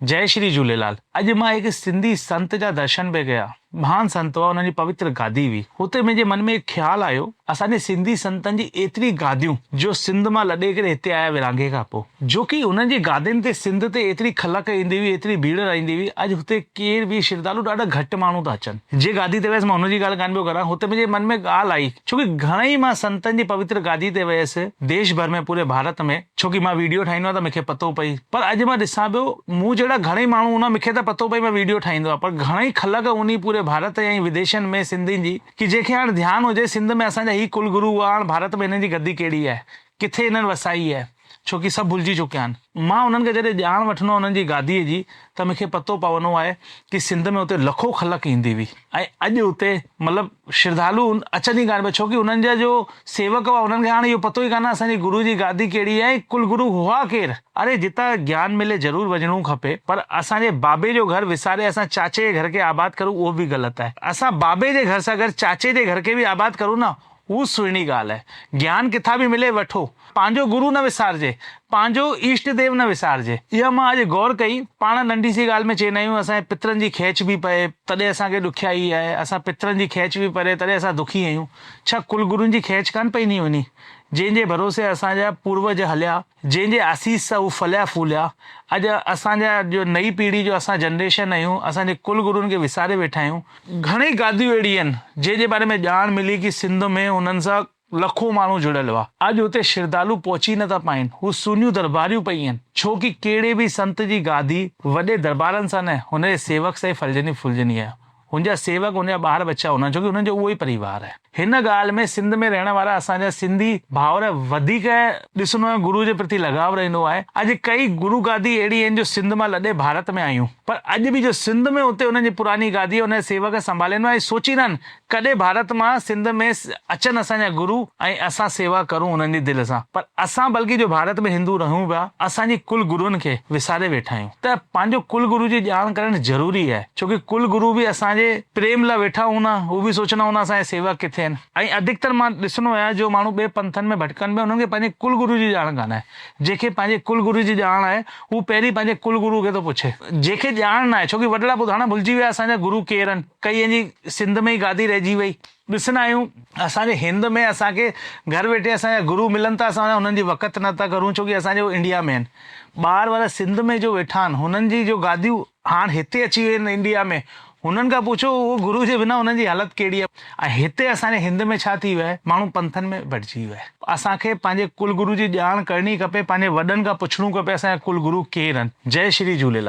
جئي شري جهوليلال. اڄ مان هڪ سنڌي سنت جا درشن پئي ڪيا. مهان سنت هئا، انهن جي پوتر گادي هئي. هتي منهنجي من ۾ هڪ خيال آيو، اسان جي سنڌي سنتن جي ايتري گاديون جو سنڌ مان لڏي ڪري هتي آيا ورهاڱي کان پوء، جو ڪي انهن جي گادين تي سنڌ تي ايتري خلق ايندي هئي، ايتري ڀيڙ رهندي هئي، اڄ هتي ڪير به شرڌالو ڏاڍا گهٽ ماڻهو ٿا اچن. جنهن گادي تي ويس مان هن جي ڳالهه ڪانه پيو ڪران، هتي منهنجي من ۾ ڳالهه آئي، ڇو ڪي گهڻئي مان سنتن جي پوتر گادي تي ويس، ديش ڀر ۾ پوري ڀارت ۾، ڇو ڪي مان ويڊيو ٺاهيندو آهيان ته مونکي پتو پئي پر اڄ مان ڏسان پيو مون جهڙا گهڻئي ماڻهو هوندا مونکي ته پتو پئي مان ويڊيو ٺاهيندو آهيان پر گهڻئي خلق هوندي پوري ڀارت ۽ وديشن ۾ سنڌين جي ڪي جنهن کي هاڻ ڌيان هجي سنڌ ۾ اسان جا هي ڪل گرو هئا هاڻ ڀارت ۾ هنن جي گدي ڪهڙي آهي ڪٿي هنن وسائي آهي ڇو ڪي سڀ ڀلجي چڪيا آهن مان انهن کي جڏهن ڄاڻ وٺندو آهيان انهن جي گادي جي ته مونکي پتو پوندو آهي ڪي سنڌ ۾ اتي لکو خلق ايندي هئي ۽ اڄ اتي مطلب شرڌالو اچن ئي ڪانه پيا ڇو ڪي انهن جا جو سيوڪ هئا انهن کي هاڻي اهو پتو ئي ڪانه اسان جي گرو جي گادي ڪهڙي آهي ۽ ڪل گرو هئا ڪير؟ اري جتان گيان ملي ضرور وڃڻو کپي پر اسان جي بابي جو گهر وساري اسان چاچي جي گهر کي آباد ڪرون اهو به غلط آهي اسان بابي جي گهر سان گڏ چاچي جي گهر کي به آباد ڪرون نه هو سهڻي ڳالهه آهي. گيان ڪٿان به ملي وٺو. پنهنجو گرو نه وسارجي. پنهنجو اشٽ ديو نه وسارجي. اها مان اڄ غور ڪئي. پاڻ ننڍي سي ڳالهه ۾ چئندا آهيون اسان جي پترن جي کيچ به پئي تڏهن اسان کي ڏکيائي آهي. اسان پترن جي کيچ به پري تڏهن اسان دکي آهيون. ڇا ڪل گرن جي کيچ ڪانه پئندي وڃي؟ جنهن جي ڀروسي اسان جا پوروج هليا. جنهن جي آسيس سان هو ڦليا ڦوليا. اڄ اسان جا جو نئين پيڙهي جو اسان جنريشن آهيون، اسان جي ڪل گرن کي وساري ويٺا آهيون. گهڻئي گاديون اهڙي آهن، جنهن جي باري ۾ ڄاڻ ملي ڪي سنڌ ۾ انهن سان لکون ماڻهو جڙيل هئا. اڄ اتي شرڌالو پهچي نه ٿا پائين. هو سونيون درباريون پئي آهن. ڇو ڪي ڪهڙي به سنت جي گادي وڏي دربارن سان نه، هن جي سيوڪ سان ئي ڦلجندي ڦولجندي آهي. هن جا سيوڪ هن جا ٻار ٻچا هوندا آهن ڇو ڪي هنن جو اهو ئي پريوار آهي. هن ڳالهه ۾ سنڌ ۾ رهڻ وارا اسان جا سنڌي ڀائر وڌيڪ ڏسندو آهيان گرو جي پرتي لڳاء رهندو آهي. اڄ ڪئي گرو گادي اهڙي آهن جو سنڌ مان لڏي ڀارت ۾ آيون پر اڄ به جو سنڌ ۾ اتي انهن جي پراڻي گادي ان جا سيوڪ سنڀاليندو ۽ سوچيندا آهن ڪڏهن ڀارت مان سنڌ ۾ اچن اسان جا گرو ۽ اسان سيوا ڪرون انهن جي دل سان پر اسان بلڪه جو ڀارت ۾ هندو رهيون پيا اسان جي ڪل گرون کي وساري ويٺا آهيون ته پنهنجو ڪل گرو جي ڄاڻ ڪرڻ ضروري آهي ڇو ڪي ڪل گرو به اسان جي پريم لاء ويٺا هوندا هو به سوچندا هوندا اسان جا سيوڪ ڪٿي آهن ۽ اڌڪتر مان ڏسندو آهيان جو ماڻهو ٻئي پنٿن ۾ ڀٽڪن پيا انهن کي پنهنجي ڪل گرو جي ڄاڻ ڪانه آهي جنهن کي پنهنجي ڪل گرو جي ڄاڻ آهي هو پهرين پنهنجي ڪل گرو کي ٿو پڇي جنهن کي ڄاڻ ناهي ڇو ڪي وڏڙا ٻڌاڻا ڀلجي ويا اسان جا گرو ڪير آهن. ڪئين جي سنڌ ۾ ئي گادي رهجي وئي. ڏسندا آهيون اسان جي هند ۾ اسان کي گهر ويٺي اسان جا گرو ملن ٿا اسان انهن جي وقت نه ٿا ڪرون ڇو ڪي اسان جو انڊيا ۾ آهن ٻاهر وارا سنڌ ۾ جو ويٺا آهن هنن جي جو گاديون هاڻ هتي اچي ويون آهن انڊيا ۾ هنن کان پڇو اهو گرو جي بنا هنن جي حالت ڪهڙي آهي ۽ هتي اسان جي هند ۾ ڇا ٿي ويو آهي ماڻهو پنٿن ۾ ڀٽجي ويو آهي اسان کي پنهنجي ڪل گرو جي ڄاڻ ڪرڻي کپي پنهنجي وڏن کان پڇڻو کپي اسان جا ڪل گرو ڪير آهن جئي شري جهوليلال.